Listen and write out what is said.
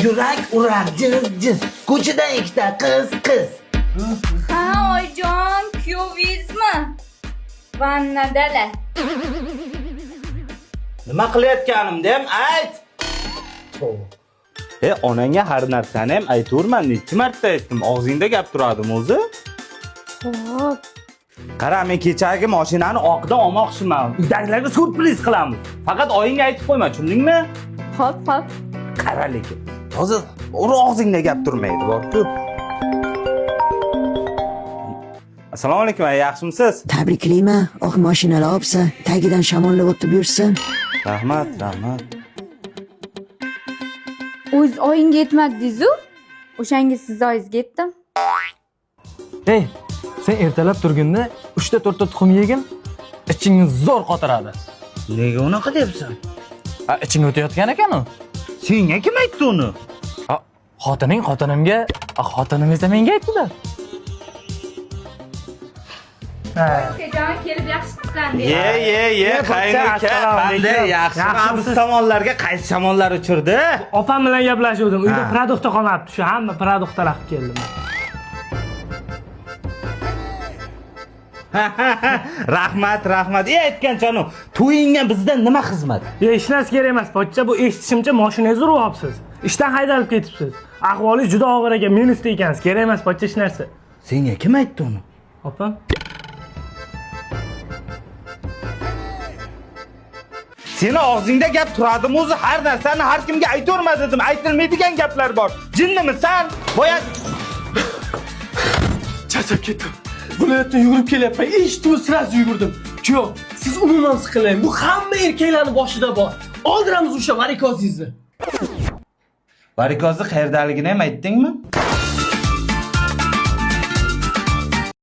Yurak urar jiz jiz. Ko'chadan ikkita qiz qiz. Ha, oyijon, kuyovingizmi? Vannadalar. Nima qilayotganimni ham ayt. E, onangga har narsani ham aytaverma. Necha marta aytdim, og'zingda gap turadimi o'zi? Xo'p. Qara, men kechagi mashinani oqidan olmoqchiman. Uydagilarga syurpriz qilamiz. Faqat oyingga aytib qo'yma, tushundingmi? Xo'p, xo'p. Qara lekin. Hozir uri og'zingda gap turmaydi, bor-ku. Assalomu alaykum, aya, yaxshimisiz? Tabriklayman, oq mashinalar olibsan, tagidan shamollab o'tib yursin. Rahmat, rahmat. O'z oyingga yetmadingiz-u? O'shanga siz oyingizga yetdim. Ey, sen ertalab turgunda 3 ta 4 ta tuxum yegin, ichingni zo'r qotiradi. Nega unaqa deyapsan? A, ichingga o'tayotgan ekan u. Senga kim aytdi uni? A, xotining xotinimga, a, xotinim esa menga aytdilar. Ukajon kelib yaxshi qilsan. Ye, ye, ye, qaynuka, assalomu alaykum. qanday yaxshi. Yaxshimisiz? Biz tomonlarga qaysi shamonlar uchirdi? Opam bilan gaplashuvdim. Uyda Ha. продукт qolmabdi. Shu hamma продукт lar qilib keldim. Rahmat, rahmat. E, aytgancha anu, to'yingga bizdan nima xizmat? Yo, hech narsa kerak emas, pochcha. Bu eshitishimcha mashinangizni urib olibsiz. Ishdan haydalib ketibsiz. Ahvolingiz juda og'ir ekan, minusda ekansiz. Kerak emas, pochcha, hech narsa. Senga kim aytdi uni? Opam. Seni og'zingda gap turadimi o'zi? Har narsani har kimga aytaverma dedim. Aytilmaydigan gaplar bor. Jinnimisan? Boya Charchab ketdim. Viloyatdan yugurib kelyapman. Eshitdim, sразу yugurdim. Kuyov, siz umuman siqilmang. Bu hamma erkaklarning boshida bor. Oldiramiz o'sha varikozingizni. Varikozni qayerdaligini ham aytdingmi?